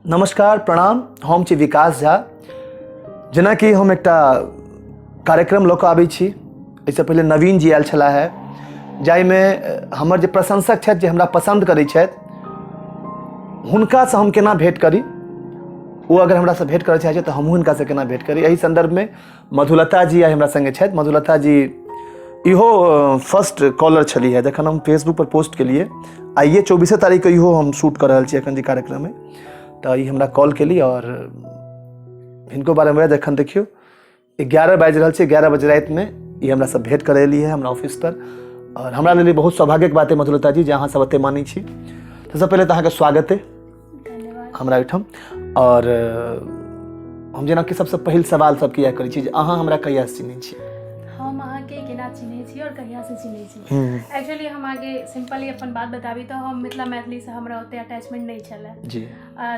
नमस्कार प्रणाम, हम छी विकास झा। जेनाकि हम एकटा कार्यक्रम लऽ कऽ आबै छी, एहिसँ पहिले नवीन जी आयल छलाह हे, जाहिमे हमर जे प्रशंसक छथि, जे हमरा पसन्द करै छथि, हुनकासँ हम केना भेँट करी, ओ अगर हमरासँ भेँट करऽ चाहै छथि तऽ हमहूँ हिनकासँ केना भेँट करी। एहि सन्दर्भमे मधुलता जी आइ हमरा सङ्गे छथि। मधुलता जी इहो फर्स्ट कॉलर छलीह है जखन हम फेसबुक पर पोस्ट केलिए। आइए 24 तारीखके इहो हम शूट कऽ रहल छी एखन जे कार्यक्रममे, तऽ ई हमरा कॉल केली आओर हिनको बारेमे जखन देखियौ 11 बाजि रहल छै, 11 बजे रातिमे ई हमरा सब भेँट करै एली है हमरा ऑफिसपर आओर हमरा लेल ई बहुत सौभाग्यके बात अइ मधुलता जी जे अहाँ सब एते मानै छी। सबसँ पहिले तऽ अहाँके स्वागत अइ हमरा ओहिठाम। आओर हम जेनाकि सबसँ पहिल सवाल सबके इएह करै छी जे अहाँ हमरा कहियासँ चिन्है छी? हम अहाँके केना चिन्है छी आओर कहियासँ चिन्है छी? एक्चुअली हम अहाँके सिम्पली अपन बात बताबी तऽ हम मिथिला मैथिलीसँ हमरा ओते अटैचमेंट नहि छलै जी।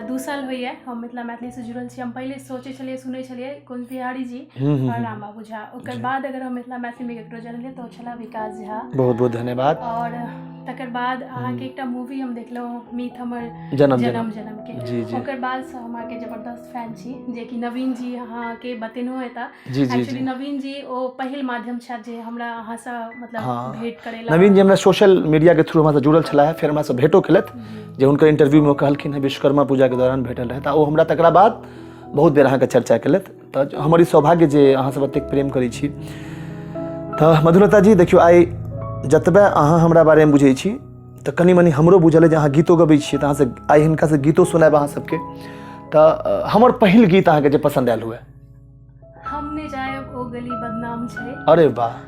2 साल होइए हम मिथिला मैथिलीसँ जुड़ल छी। हम पहिले सोचै छलियै, सुनै छलियै कुंज बिहारी जी आओर राम बाबू झा, ओकर बाद अगर हम मिथिला मैथिलीमे ककरो जानलियै तऽ ओ छलाह विकास झा। बहुत बहुत धन्यवाद। आओर तकर बाद अहाँके एकटा मूवी हम देखलहुँ, मीत हमर जनम जनम जनम के जी जी। ओकर बादसँ हम अहाँके जबरदस्त फैन छी, जेकि नवीन जी अहाँके बतेनहो हेता। जी जी। एक्चुअली नवीन जी ओ पहिल माध्यम छथि जे हमरा अहाँसँ मतलब भेंट करेला। नवीन जी हमरा सोशल मीडियाके थ्रू हमरासँ जुड़ल छलाह, फेर हमरासँ भेंटो केलथि, जे हुनकर इंटरव्यूमे ओ कहलखिन हँ विश्वकर्मा पूजाके दौरान भेटल रहथि आ ओ हमरा तकरा बाद बहुत बेर अहाँके चर्चा केलथि। तऽ हमर ई सौभाग्य जे अहाँसभ एतेक प्रेम करै छी। तऽ मधुलता जी देखियौ, आइ जतबे अहाँ हमरा बारेमे बुझै छी तऽ कनि मनि हमरो बुझल अइ जे अहाँ गीतो गबै छियै, तऽ अहाँसँ आइ हिनकासँ गीतो सुनायब अहाँ सबके। तऽ हमर पहिल गीत अहाँके जे पसन्द आयल हुए? हम नहि जायब ओ गली बदनाम छै। अरे वाह।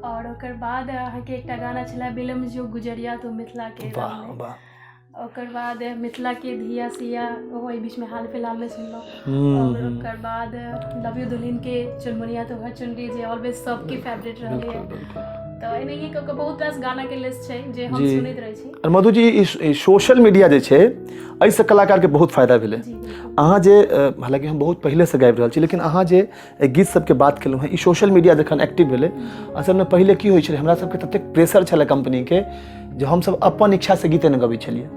आओर ओकर बाद अहाँके एकटा गाना छलै बिलम जो गुजरिया तो मिथिला के। वाह वाह। ओकर बाद मिथिला के धिया सिया, ओहो एहि बीचमे हाल फिलहालमे सुनलहुँ। आओर ओकर बाद लव you दुल्हन के चुनमुनिया तोहर चुनरी, जे ऑलवेज सबके फेवरेट रहलै। तऽ एनाहिए कऽ कऽ बहुत रास गानाके लिस्ट छै जे हम सुनैत रहै छी। आओर मधु जी, ई सोशल मीडिया जे छै एहिसँ कलाकारके बहुत फायदा भेलै। अहाँ जे, हालाँकि हम बहुत पहिलेसँ गाबि रहल छी, लेकिन अहाँ जे एहि गीत सबके बात केलहुँ हेँ, ई सोशल मीडिया जखन एक्टिव भेलै, असलमे पहिले की होइ छलै, हमरा सबके ततेक प्रेशर छलै कम्पनीके जे हमसब अपन इच्छासँ गीते नहि गबै छलियै।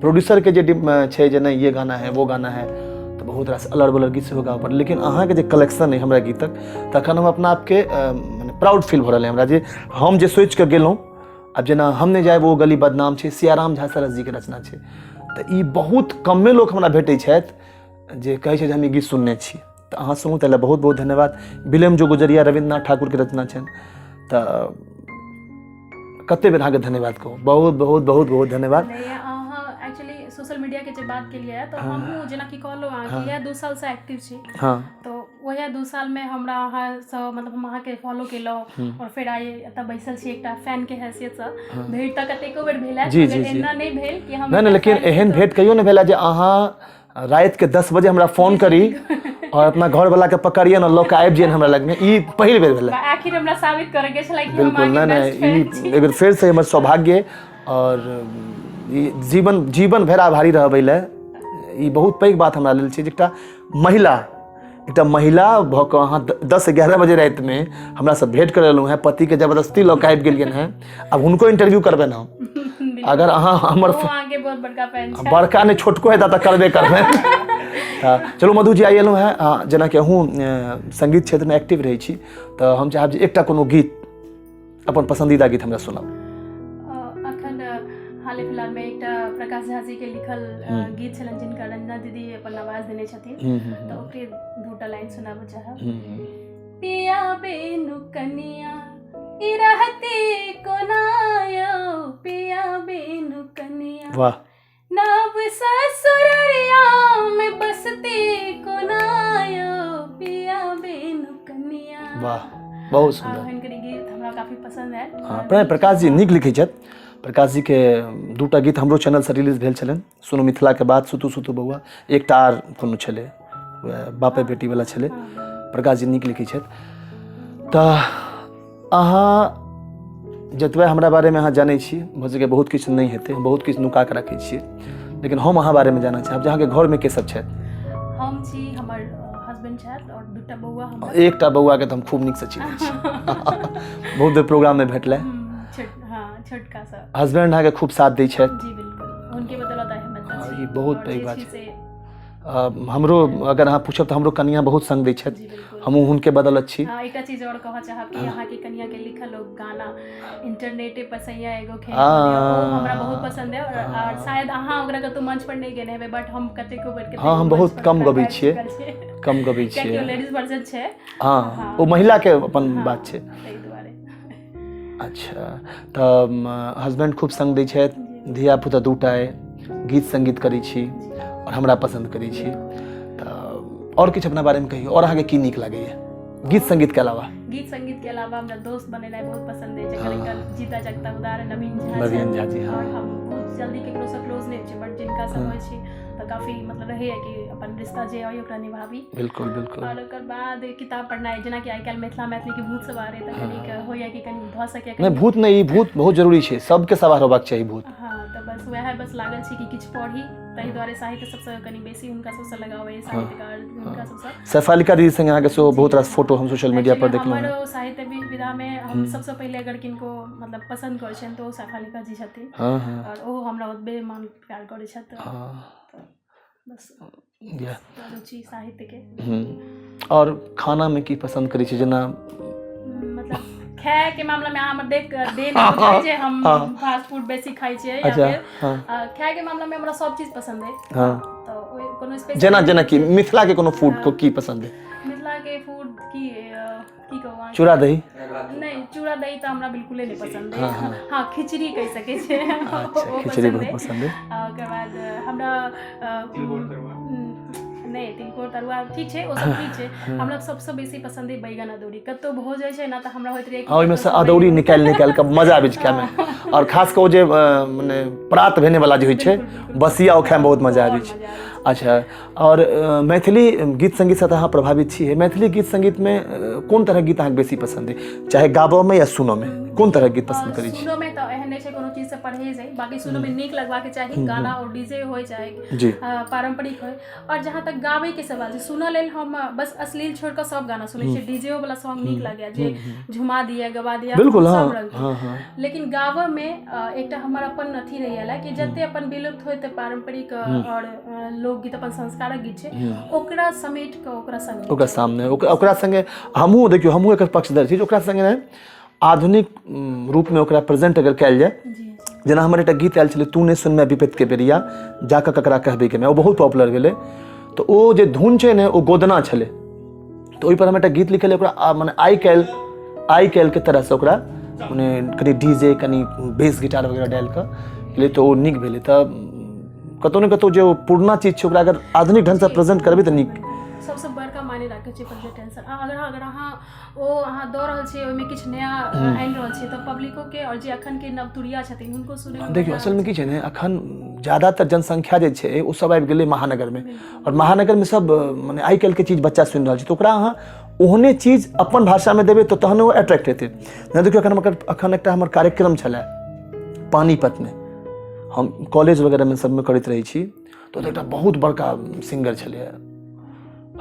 प्रोड्यूसरके जे छै जे नहि ये गाना है वो गाना है, तऽ बहुत रास अलर बलर गीत सेहो गाबऽ पड़ल। लेकिन अहाँके जे कलेक्शन अइ हमरा गीतक, तखन हम अपना आपके मने प्राउड फील भऽ रहल अइ हमरा जे हम जे सोचि कऽ गेलहुँ। आब जेना हम नहि जायब ओ गली बदनाम छै, सियाराम झा सरस जीके रचना छै, तऽ ई बहुत कमे लोक हमरा भेटै छथि जे कहै छै जे हम ई गीत सुनने छी। तऽ अहाँ सुनू, ताहि लए बहुत बहुत धन्यवाद। विलम्ब जो गुजरिया रविन्द्रनाथ ठाकुरके रचना छनि। तऽ कते बेर अहाँके धन्यवाद कहू, बहुत बहुत बहुत बहुत धन्यवाद। अहाँ एक्चुअली सोशल मीडिया के जे बात केलियै तऽ हमहूँ जेनाकि कहलहुँ अहाँके इएह 2 सालसँ एक्टिव छी। तऽ वएह 2 सालमे हमरा अहाँसँ मतलब हम अहाँके फॉलो केलहुँ आओर फेर आइ एतऽ बैसल छी एकटा फैनके हैसियतसँ। भेंट तऽ कतेको बेर भेल है, जी जी जी। एना नहि भेल कि हम नहि नहि, लेकिन एहन भेंट कहियो नहि भेल जे अहाँ रातिके 10 बजे हमरा फोन करी और अपना घर वाला के पकड़िए ने लऽ के आबि जाइन हमरा लगमे, ई पहिल बेर भेलै। आखिर हमरा साबित करे के छलै कि हम बिल्कुल अहाँके नहि बेस्ट नहि, फ्रेंड छी। ई एक बेर फेरसँ हमर सौभाग्य और ई जीवन जीवन भरि आभारी रहबै लए। ई बहुत पैघ बात हमरा लेल छै जे एकटा महिला भऽ कऽ अहाँ 10-11 बजे रातिमे हमरासँ भेँट करय एलहुँ हेँ, पतिके जबरदस्ती लऽ कऽ आबि गेलियनि हेँ। आब हुनको इंटरव्यू करबनि हम अगर अहाँ हमर ओ अहाँके बहुत बड़का फैन छै। बड़का नहि, छोटको हेता तऽ करबे करबै। तऽ चलू मधु जी, आइ एलहुँ हेँ, जेनाकि अहूँ संगीत क्षेत्रमे एक्टिव रहै छी, तऽ हम चाहब जे एकटा कोनो गीत, अपन पसन्दीदा गीत हमरा सुनाउ। अखन हाले फिलहालमे एकटा प्रकाश झा जी के लिखल गीत छलनि, जिनका रंजना दीदी अपन आवाज देने छथिन, तऽ ओकरे दूटा लाइन सुनाबऽ चाहब। पिया बेनु कनिया ई रहती कोना यौ, पिया बेनु कनिया, वाह, नव ससुररिया में बसती कोना यौ, पिया बेनु कनिया। वाह, बहुत सुंदर। हिनकर ई गीत हमरा काफी पसंद आयल। हँ, प्रकाश जी नीक लिखै छथि। प्रकाश जीके दूटा गीत हमरो चैनलसँ रिलीज भेल छलनि, सुनू मिथिलाके बात, सुतू सुतू बौआ, एकटा आर कोनो छलै, वएह बापे बेटीवला छलै। प्रकाश जी नीक लिखै छथि। तऽ अहाँ जतबे हमरा बारेमे अहाँ जानै छी, भऽ सकैए बहुत किछु नहि हेतै, हम बहुत किछु नुका कऽ रखै छियै, लेकिन हम अहाँ बारेमे जानऽ चाहब जे अहाँके घरमे के सब छथि? हम छी, हमर हस्बैंड छथि आओर दूटा बौआ हमर। एकटा बौआके तऽ हम खूब नीकसँ चिन्है छी, बहुत बेर प्रोग्राममे भेटलै। हँ, छोटका सब। हस्बैंड अहाँके खूब साथ दै छथि? जी बिल्कुल, हुनके बदौलत आइ हम एतऽ छी। ई बहुत आओर पैघ जे बात छी छै। से हमरो अगर अहाँ पूछब तऽ हमरो कनिया बहुत संग दै छथि। जी बिल्कुल। हमहूँ हुनके बदौलत छी। हाँ, एकटा चीज और कहऽ चाहब कि अहाँके कनिया के लिखल ओ गाना इंटरनेटे पर सैया एगो खेल आ, कऽ दियौ, ओ हमरा बहुत पसंद है। और शायद अहाँ ओकरा कतौ मंच पर नहि गेने हेबै, बट हम कतेको बेर हँ, कतेको हम मंच बहुत पर कम ओकरा गबै गाबि छियै। चुकल छियै, कम गबै कियाकि ओ छियै। लेडीज वर्जन छै। हँ, हँ। ओ महिलाके अपन हँ, बात छै। ताहि दुआरे। अच्छा, तऽ हसबैंड खूब संग दै छथि, धिया पुता दूटा अइ, गीत सङ्गीत करै छी आओर हमरा पसन्द करै छी। तऽ आओर किछु अपना बारेमे कहियौ, आओर अहाँके की नीक लागैए गीत सङ्गीतके अलावा? गीत संगीत के अलावा हमरा दोस्त बनेनाइ बहुत पसंद है, जकर एकटा जीता जगता उदाहरण नवीन झा नवीन छथि। झा जी, और हँ। हम बहुत जल्दी केकरो से क्लोज नहि होइ छै, बट जिनका से होइ छी तऽ काफी मतलब रहैए कि अपन रिश्ता जे अइ ओकरा निभाबी। बिल्कुल बिल्कुल। और ओकर बाद किताब पढ़नाइ, जेनाकि आइ काल्हि मिथिला मैथिलीके भूत सब आ रहै तऽ कनिक होइए कि कनि भऽ सकैए नहि कनि। भूत नहि, ई भूत बहुत जरूरी छै, सबके सवार होबाक चाही भूत। हँ, तऽ बस वएह बस लागल छी कि किछु पढ़ी, ताहि दुआरे साहित्य सबसँ कनि बेसी हुनका सबसँ लगाव अइ, साहित्यकार हुनका सबसँ। शेफालिका दीदी संगे अहाँके सेहो जी बहुत रास फोटो हम सोशल मीडिया पर एक्चुअली देखलहुँ हमर हेँ। ओ साहित्य विधामे हम सबसँ पहिले अगर किनको मतलब पसन्द करै छियनि तऽ ओ शेफालिका जी छथिन। हँ हँ। आओर ओहो हमरा ओतबे मान प्यार करै छथि। हँ। तऽ बस इएह रुचि साहित्यके। आओर खानामे की पसन्द करै छी जेना? मतलब खायके मामलामे अहाँ हमर देख देह नहि बुझाइ जे हम फास्ट फूड बेसी खाइ छियै या अच्छा फेर हँ। खायके मामलामे हमरा सब चीज पसन्द अइ। हँ। तऽ ओहि कोनो स्पेशल जेना जेना कि मिथिलाके कोनो फूड को की पसन्द अइ? मिथिलाके फूड की की कहू अहाँके? चूड़ा दही? नहि, चूड़ा दही तऽ हमरा बिल्कुले नहि पसन्द अइ। हँ, खिचड़ी कहि सकै छियै। अच्छा, ओ खिचड़ी पसन्द बहुत अइ। पसन्द अइ। आ ओकर बाद हमरा नहि, तिलकोर तरुआ ठीक छै, ओ सब ठीक छै। हमरा सबसँ बेसी पसन्द अइ बैगन अदौरी। कतहु भऽ जाइ छै ने तऽ हमरा होइत रहैए कि हँ, ओहिमे से कतहुसँ अदौरी बैगन निकालि निकालि कऽ मजा आबै छै खायमे, आओर खास कऽ ओ जे मने प्रात भेने वाला जे होइ छै बिल्कुल बिल्कुल बसिया, ओ खायमे बहुत मजा आओर आबै छै। मजा आबै छै। अच्छा, आओर मैथिली गीत सङ्गीतसँ तऽ अहाँ प्रभावित छी, मैथिली गीत सङ्गीतमे कोन तरहक गीत अहाँके बेसी पसन्द अइ, चाहे गाबऽमे या सुनऽमे, कोन तरहक गीत पसन्द करै छी? सुनोमे तऽ एहन नहि छै कोनो चीजसँ परहेज अइ, बाँकी सुनोमे नीक लगबाक चाही गाना, आओर डीजे होइ चाहे जी पारम्परिक होइ। आओर जहाँ तक गाबैके सवाल छै, सुनऽ लेल हम बस अश्लील छोड़ि कऽ सब गाना सुनै छियै। डीजेओ वाला सॉन्ग नीक लगैए, जे झुमा दिए गवा दिए बिल्कुल। सब हँ रङ्गके। हँ हँ। लेकिन गाबऽमे एकटा हमर अपन अथी रहैए कि जते अपन विलुप्त होइत पारम्परिक आओर लोकगीत, अपन संस्कारक गीत छै, ओकरा समेट कऽ ओकरा संगे ओकरा सामने ओकरा सङ्गे हमहूँ देखियौ, हमहूँ एकर पक्षधर छी जे ओकरा सङ्गे ने आधुनिक रूपमे ओकरा प्रेजेंट अगर कयल जाय। जी। जेना हमर एकटा गीत आयल छलै, तू नहि सुनमे विपत्तिके बेरिया जाकऽ ककरा कहबै के, ओ बहुत पॉपुलर भेलै। तऽ ओ जे धुन छै ने, ओ गोदना छलै, तऽ ओहिपर हम एकटा गीत लिखलियै, ओकरा मने आइ काल्हिके तरहसँ ओकरा मने कनि डीजे, कनि बेस गिटार वगैरह डालि कऽ केलियै, तऽ ओ नीक भेलै। तऽ कतहु ने कतहु जे ओ पुरना चीज छै, ओकरा अगर आधुनिक ढङ्गसँ प्रेजेंट करबै तऽ नीक। सबसँ बड़का मायने राखै छै प्रेजेंटेशन। अगर अगर अहाँ ओ अहाँ दऽ रहल छियै, ओहिमे किछु नया आनि रहल छियै, तऽ पब्लिकोके आओर जे अखनके नवतुरिया छथिन हुनको सुनैमे देखियौ, मजा असलमे आबै की छै ने, अखन ज्यादातर जनसंख्या जे छै ओ सब आबि गेलै महानगरमे, बिल्कुल। आओर महानगरमे सब मने आइ काल्हिके चीज बच्चा सुनि रहल छै, तऽ ओकरा अहाँ ओहने चीज अपन भाषामे देबै तऽ तहन ओ अट्रैक्ट हेतै। जेना देखियौ, अखन हमर अखन एकटा हमर कार्यक्रम छलै पानीपतमे, हम कॉलेज वगैरहमे सबमे करैत रहै छी, तऽ ओतऽ एकटा बहुत बड़का सिंगर छलैए,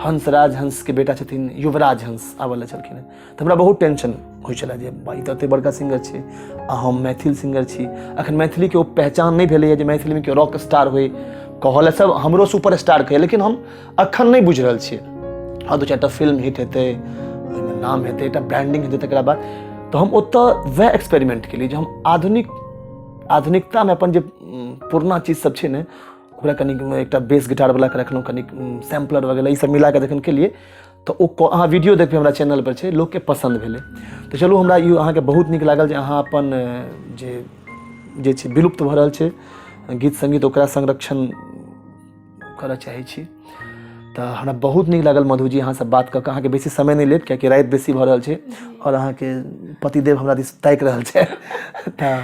हंसराज हंसके बेटा छथिन युवराज हंस, आबऽ लए छलखिन हेँ। तऽ हमरा बहुत टेंशन होइ छलै जे भाइ तऽ एतेक बड़का सिंगर छै आ हम मैथिल सिंगर छी, अखन मैथिलीके ओ पहचान नहि भेलैए जे मैथिलीमे केओ रॉक स्टार होइ। कहऽ लए सब हमरो सुपर स्टार कहै, लेकिन हम अखन नहि बुझि रहल छियै। हँ, दू चारिटा फिल्म हिट हेतै, ओहिमे नाम हेतै, एकटा ब्रांडिंग हेतै, तकरा बाद तऽ हम ओतऽ वएह एक्सपेरिमेंट केलियै जे हम आधुनिकतामे अपन जे पुरना चीज सब छै ने, ओकरा कनि एकटा बेस गिटारवलाके रखलहुँ, कनि सैम्पलर वगैरह ई सब मिलाकऽ जखन केलियै तऽ ओ अहाँ वीडियो देखबै, हमरा चैनलपर छै, लोकके पसन्द भेलै। तऽ चलू, हमरा ई अहाँके बहुत नीक लागल जे अहाँ अपन जे जे छै विलुप्त भऽ रहल छै गीत सङ्गीत, ओकरा संरक्षण करऽ चाहै छी। तऽ हमरा बहुत नीक लागल मधुजी अहाँसँ बात कऽ कऽ। अहाँके बेसी समय नहि लेब, कियाकि राति बेसी भऽ रहल छै आओर अहाँके पतिदेव हमरा दिस ताकि रहल छै। तऽ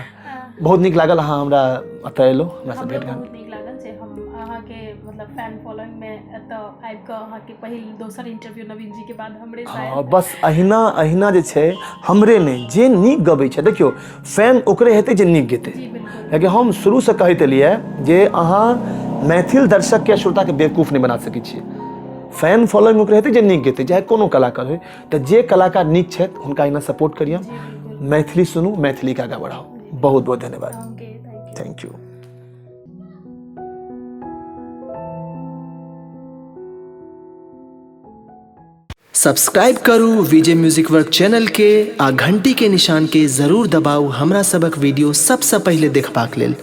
बहुत नीक लागल अहाँ हमरा एतऽ एलहुँ, हमरासँ हमरो भेट घाट। बहुत नीक लागल जे हम अहाँके मतलब फैन फॉलोइंगमे एतऽ आबि कऽ अहाँके पहिल दोसर इंटरव्यू नवीन जी के बाद हमरे हँ, शायद। बस अहिना अहिना जे छै, हमरे नहि, जे नीक गबै छै, देखियौ, फैन ओकरे हेतै जे नीक गेतै। जी बिल्कुल। कियाकि हम शुरूसँ कहैत एलियै जे अहाँ मैथिल दर्शकके, श्रोताके बेवकूफ नहि बना सकै छियै। फैन फॉलोइंग ओकरे हेतै जे नीक गेतै, चाहे कोनो कलाकार होइ। तऽ जे कलाकार नीक छथि हुनका अहिना सपोर्ट करियौ। जी बिल्कुल। मैथिली सुनू, मैथिलीके आगाँ बढ़ाउ। बहुत बहुत धन्यवाद। Okay, thank you. Thank you. Subscribe करू विजय म्यूजिक वर्क चैनल के आ घंटी के निशान के जरूर दबाउ हमरा सबक वीडियो सबसँ पहिले देखबाक लेल।